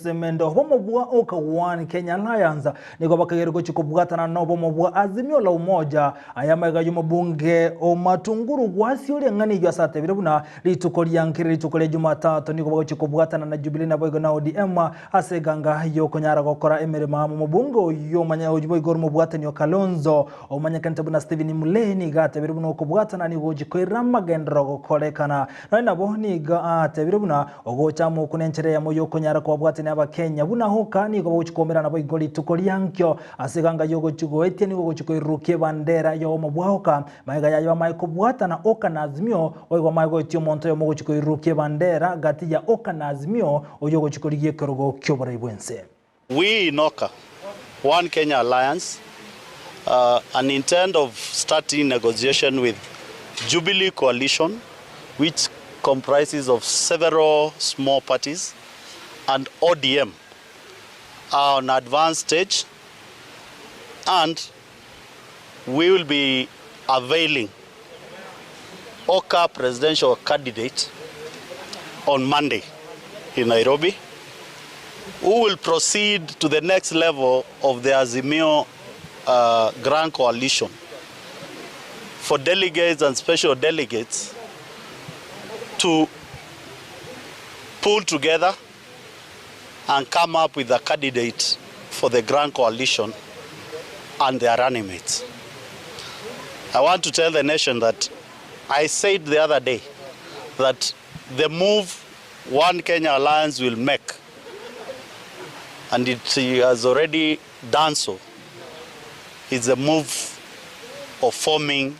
Semendo. Obomo bwa Oka One Kenya Alliance nigo bakageire gochia kobwatana nobomo bwa Azimio la Umoja. Aya amaiga y'omobunge o Matunguru gwasioria eng'ana eyio ase atebire buna rituko ria nkere rituko ria Jumatatu nigo bagochia kobwatana na Jubilee naboigo na ODM ase eganga y'okonyara gokora emeremo amo. Omobunge oyio omanye oyio boigo ore omobwatani o Kalonzo omanyekanete buna Stephen Mulee nigo atebire buna okobwatana nigo gochia koirera amagenderero gokorekana. Nonya nabo nigo atebire buna ogocha amo okwo nenchera eyemo y'okonyara kobabwatania Abakenya buna Hooker nigo bagochia koumerana boigo rituko ria nkio ase eganga y'ogochia goetia nigo ogochia koirurukia ebandera y'obomo bwa Hooker magega yaye bamae kobwatana Hooker na Azimio boigo bamae goetia omonto oyomo ogochia koirurukia ebandera gati ya Hooker na Azimio oyio ogochia korigia ekerogo ki'oborai bw'ense. We in Oka, One Kenya Alliance, and intend of starting negotiation with Jubilee Coalition which comprises of several small parties and ODM are on advanced stage and we will be availing Oka presidential candidate on Monday in Nairobi who will proceed to the next level of the Azimio uh, Grand Coalition for delegates and special delegates to pull together and come up with a candidate for the Grand Coalition and their running mates. I want to tell the nation that I said the other day that the move One Kenya Alliance will make, and it has already done so, is the move of forming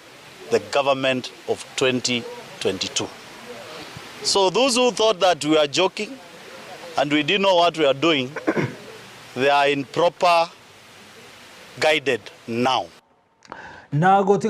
the government of 2022. So those who thought that we are joking and we didn't know what we are doing, they are in proper guided now. Na gotiga.